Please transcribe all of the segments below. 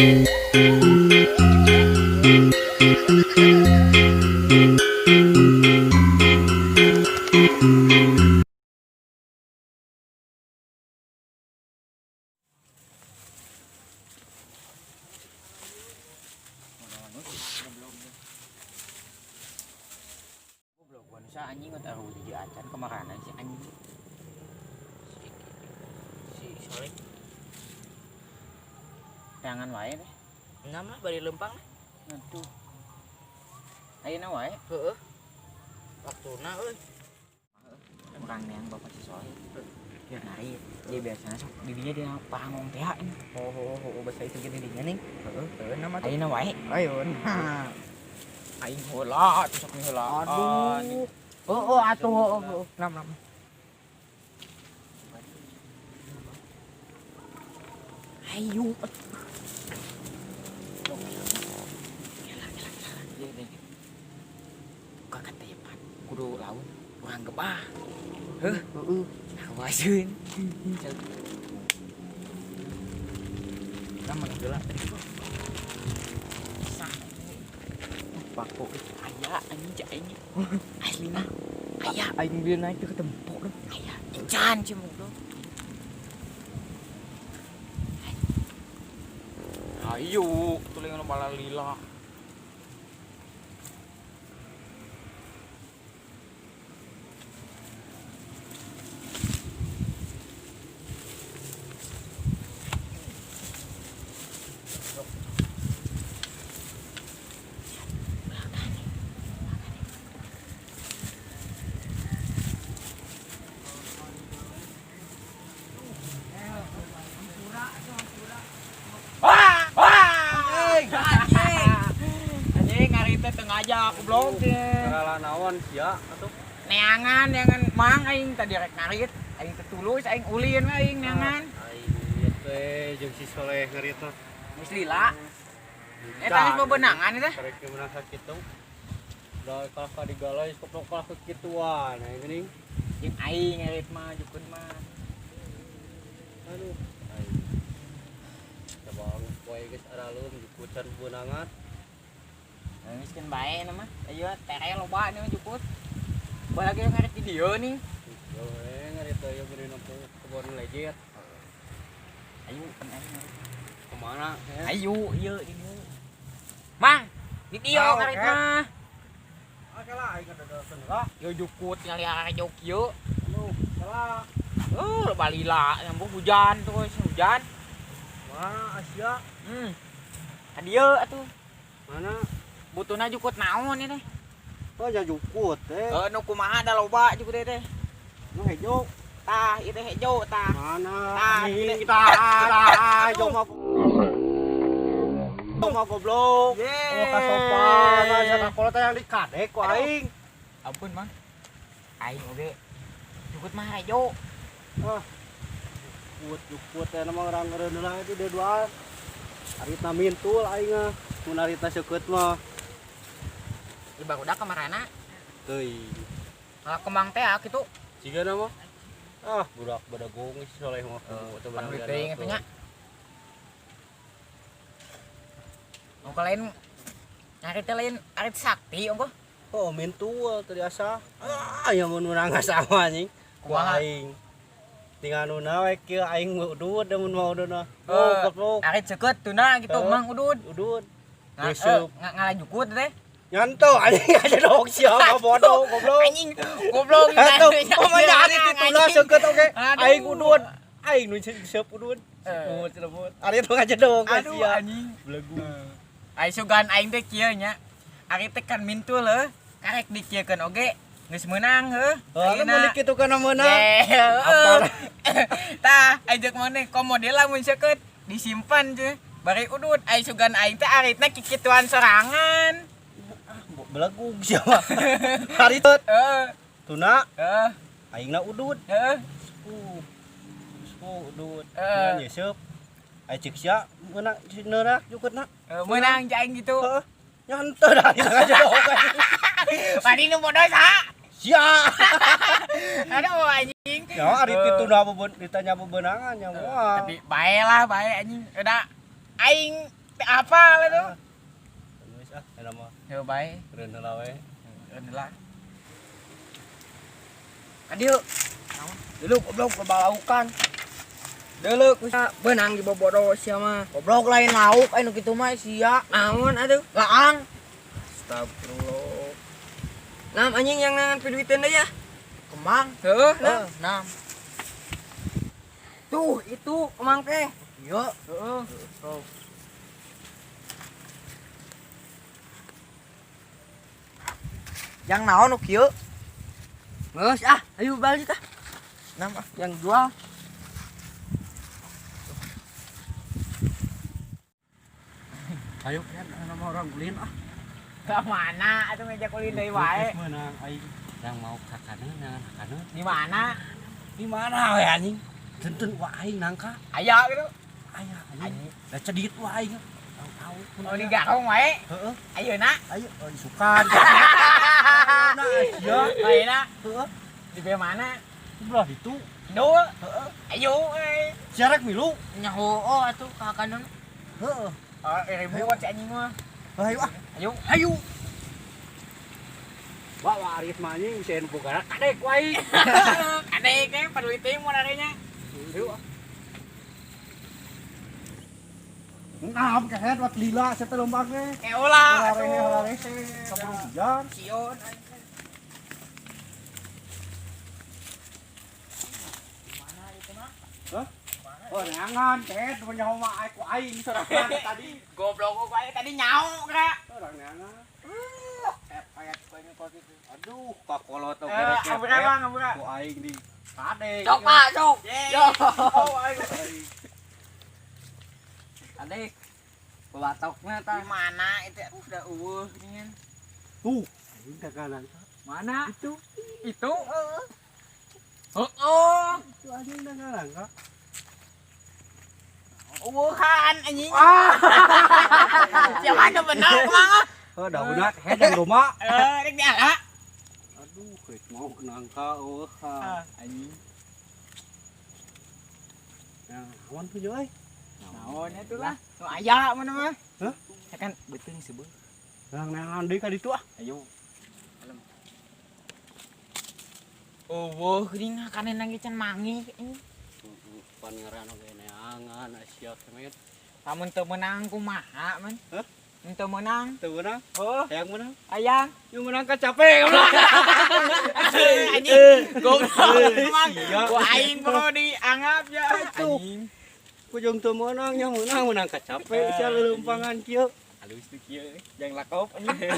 Goblok sa anjing atau di acan kemaranan si anjing. Si Soleh. Tangan wae teh. Enam lah bari lempang lah. Aduh. Ayeuna wae. Heeh. Waktuna euy. Urang neang bapak si Soleh. Dia ngarit. Dia biasanya sok didinya dia pangong teh ini. Oh, bahasa itu gini dinya ning. Heeh. Heeh, nama tuh. Ayeuna wae. Ayo nah. Aing heula tuh sok heula. Aduh. Oh, atuh oh. Nam nam. Ayo. Buka katepan kudu laun urang gebah. Heuh, Heeh. kawaseun. Nam mana geula. Sah. Paku. Aya anjing cek aing. Aslina. Aya, Aing dia naik ke tempok dong. Aya. Encan cimuk dong. Ayo, tuling nu malah lila. Wah! Wah! Anjing. Anjing ngarit teh teu ngajak goblok teh. Ngalah naon sia atuh. Neangan neangan mang aing tadi rek ngarit, aing teu tulus aing ulin we aing neangan. Aing ieu teh jeung si Soleh ngaritna. Geus lila. Eta geus bebenangan eta. Karek meunang sakitu. Da kalah ka digalai goblok kalah ke kituan aya geuning. Jeung aing ngarit mah jukun mah. Aduh. Aing. Coba poe geus aralum jukut can beunangan. Geus keun bae na mah. Ayo tere loba nih mah jukut. Bae lagi ngarit di dieu nih. Yo we ngarit teh ieu beureun nempo kebon lejet. Ayo kan aing ngarit. Kemana? Ayo ieu di dieu. Mang, di dieu Ah, ngarit oke. mah. Oke lah aing kadadakeun heula. Yo jukut ningali arah jauh kieu. Aduh, salah. Oh, loba lila, nyambung hujan terus hujan. Wah, Asia. Ka dieu atuh. Mana? Butuhna jukut naon ieu teh? Oh, ja jukut teh. Heuh, nu kumaha da loba jukut teh. Nu hejo. Tah, ieu teh hejo tah. Mana? Tah, Anjing, ieu tah, tah, hejo mah. Mah goblok. Yeay. Oh, kasopan, asa teh yang dikadek ku aing. Ampun, Mang. Aing oge jukut mah hejo. Ah. Jukut, jukut teh nama orang ngeureun heula itu dua duaan. Aritna mintul aing mah. Mun aritna seukeut mah. Di barudak kamarana? Teuing. Malah kembang teh ah kitu. Siga mah. Ah, budak badagong si Soleh mah. Oh, Teu pan beunang teuing eta nya. Nu lain ngarit teh lain arit sakti ongkoh. Oh, mintul teu diasa. Ah, aya mun meunang sama anjing. Ku Kumaha? aing. Tinggal nuna we kieu aing udud da mun mau udud mah. Eh, Oh, goblok. Arit seukeut tuna gitu Eh. Mang udud. Udud. Nga, ngala jukut teh. Nyanto anjing aja dong siapa bodoh goblok. Anjing goblok. Atuh, pokoknya arit dituna seukeut oge. Aduh. Aing udud. Aing nu siap udud. Eh. Oh, celebut. Arit nu ngajedog Aduh sia. anjing. Belegu. Ai sugan aing teh kieu nya. Arit teh kan mintul heuh. Karek dikieukeun oge geus meunang heuh. Oh, mun dikitu kana meunang. Apa? Tah, ajak maneh komo deui lamun seukeut disimpan teh. Bari udud ai sugan aing teh aritna kikituan sorangan. Belegug sia mah. Arit Heeh, tuna heeh, aingna udud. Heeh. Udud. Eh. Nyeuseub. Ai ceuk sia meunang neurak jukutna. Meunang jeung aing gitu. Heeh. Nyanto dah aing ngajedog. Padi nu bodoh saha? Sia. Aduh anjing. Ya ari dituna ditanya bebenangan ya moal. Tapi bae lah bae anjing. Udah aing Teu apal atuh. Geus ah, eta mah. Heuh bae. Eureun heula we. Eureun heula. Ka dieu. Dulu goblok loba laukan. Deuleu kusa beunang dibobodo sia mah. Goblok lain lauk anu kitu mah sia. Naon atuh? Laang. Astagfirullah. Nam anjing yang nangan piduiteun deui ya. Kemang. Heuh, nam. Nam. Tuh, itu kemang teh. Iya, heeh. Yang naon nu kieu? Geus ah, ayo balik ah. Nam ah, yang jual. Ayo kan nama orang ulin ah. Ka mana atuh meja kulin deui wae. Meunang aing yang mau ka kanan jangan ka kanan. Di mana? Di mana we anjing? Tenten wa aing nangka. Aya gitu. Aya anjing. Da cedit wa aing. Tahu. Oh di garong wae. Heeh. Ayeuna. Ayo oh, isukan. Nah, sia. Ayeuna. Heeh. Di mana? Sebelah ditu. Dul. Heeh. Ayo euy. Jarak milu. Nya heueuh atuh ka kanan. Heeh. Oh, ribuan si anjing mah. Ayo ah. Ayo. Ayo. Wah, wah arit mah anjing bisa boga kadek wae. Kadek eh paduli teh mun arenya. Ayo ah. Nah, kehet wat lila saya lomba ge. Eh ulah atuh. Kaburu hujan. Sion. Mana itu mah? Hah? Oh, neangan kehet nyaho mah aing ku aing sorangan tadi. Goblok ku aing tadi nyaho geura. Orang neangan. Payat ku aing kok gitu. Aduh, kakolot oge Eh, ampura Bang, ampura. Ku aing di kadek. Sok Pak, sok. Yo. Oh, aing. Kadek. Babatokna tah. Di mana itu? Udah eueuh geuningan. Tuh, aing ka kanan. Mana? Itu. Itu. Heeh. Oh, Itu anjing ka kanan ka. eueuh kan anjing. Siapa nu bener kumaha? Oh, dah budak head yang rumah. Eh, rek diala. Aduh, geus mau nangka eueuh. Anjing. Nah, awan tuh euy. Naon atuh lah. Nu aya mana mah? Hah? Ya kan beuteung seubeuh. Nang neangan deui ka ditu ah. Ayo. Alam. Eueuh geuning kanen lagi can mangi anjing. Pangeran oge neangan sia kemet. Lamun teu meunang kumaha man? Hah? Teu meunang. Teu meunang? Oh, Hayang meunang? hayang. Yang meunang ka capek goblok. Anjing. Goblok. Mang. Iya. Ku aing bro dianggap ya. Atuh. Anjing. Kujung teu meunang nya meunang meunang ka capek sia leuleumpangan kieu. Halus tuh kieu jangan lakop anjing.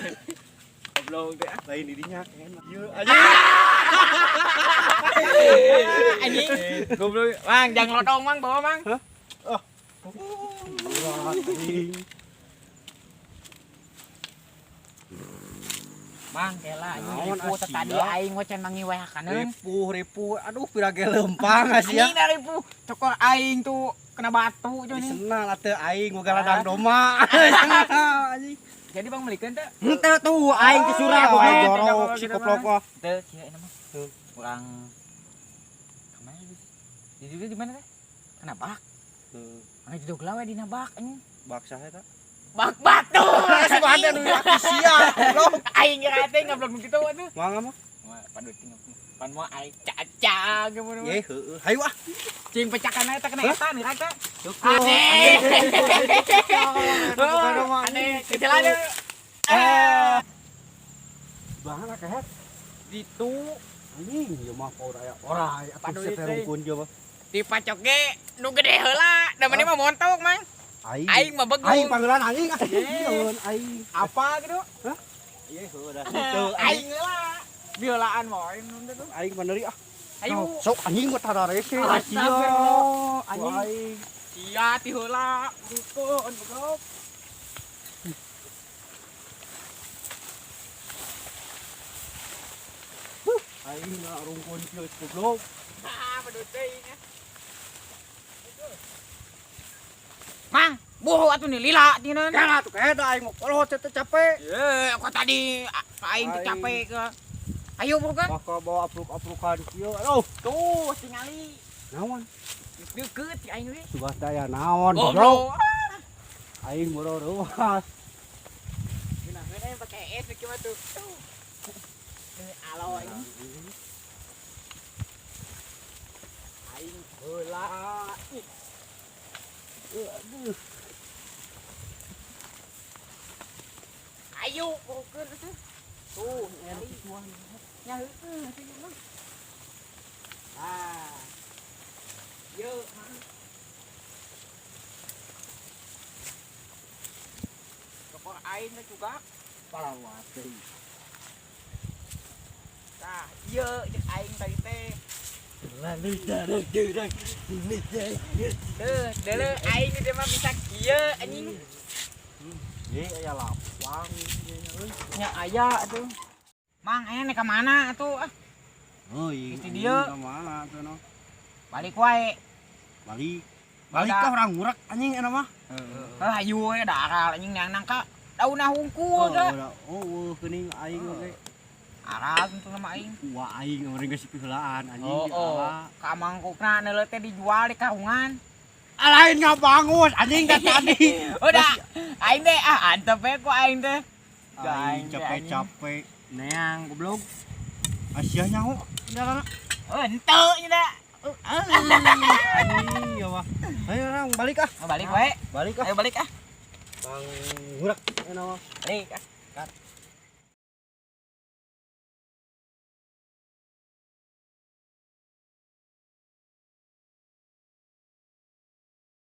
Goblok teh. Lain di dinya keun. Ieu anjing. Anjing. Goblok. Mang, jangan lodong mang bawa mang. Hah? Oh. Anjing. Mang kela anjing Naon, ripuh asia? tadi aing wacan mangi wae kaneun. Ripuh ripuh aduh pira ge leumpang sia. Anjing dari ripuh cokor aing tuh kena batu cuy nih. Senang atuh aing boga ladang domba. Anjing. Jadi bang melikeun teh? Henteu tuh aing ke surah goblok goblok. jorok si koplok mah. Teu kieu ini mah. Urang kemana gitu? Di di mana teh? Kena bak. Mana judul lawe dina bak anjing. Bak saha eta? Bak batu. Ada nu laki sia goblok. Aing geura teh ngablok nu kitu atuh. Mangga mah. Mah padut tinggal. Pan mah aing caca gimana mah. Ye heueuh. Hayu ah. Cing pecakan eta kena eta nih eta. Cukup. Aneh. Aneh, kecil aja. Eh, Banget lah kehet. ditu Anjing ieu mah power aya orai atuh Paduh sia teh. rungkun ieu mah. Dipacok ge nu gede heula, da mah mah montok mang. Aing. Aing mah begung. Aing panggilan anjing ah. Aing aing. Apa gitu? Hah? Ieu heueuh dah kitu. Aing heula. Biolaan mah aing nu teh tuh. Aing panderi ah. Ayo. Sok anjing mah tararese. Astagfirullah, Anjing. anjing. Sia ti heula, rukun goblok. Aing mah rungkun kieu goblok. Ah, pedut teuing. Mang, buhu atuh nih lila tineun. Kela tuh kehed aing mah kolot teh capek. Eh, kok tadi aing teh capek ke. Ayo bukan? Maka bawa apruk-aprukan kieu. Aduh, Tuh, tingali. naon? Deukeut ti aing we. Sudah daya naon goblok. Goblok. Aing boro reuas. Geunaheun aing pake es kieu mah tuh. Demi alo aing. Aing heula. Ih, Aduh. ayo burukeun atuh. Tuh, nyari. Nya heueuh atuh ieu mah. Ah. Yeuh, mah. Tokor aing teh juga. Palawat deui. Tah, ieu jeung aing tadi teh. Lalu darah gerak ini teh. Tuh, deuleu aing teh mah bisa kieu anjing. Ye aya lapang ieu nya euy. Nya aya atuh. Mang, aya nek ka mana atuh? Ah, Euy, Geus di dieu. ka mana atuh no? Balik wae. Balik. Balik Udah. ka urang ngurak anjing eta mah. Ah, ayo we daral anjing neang nangka. Daunna hungkul da. Oh, oh, geuning aing oge. Aral tentu nama aing. Wah, aing urang geus piheulaan anjing Oh, di oh. ala. Ka mangkukna neuleuh teh dijual di karungan. Ah, lain ngabangun anjing ka tadi. Udah, aing teh ah antep we ku aing teh. Aing capek-capek. Neang goblok. Asia nyaho jalan. Oh, henteu nya da. Anjing ya mah. Ayo orang balik ah. Oh, balik wae. Balik ah. Ayo balik ah. Bang ngurak eta mah. Balik ah.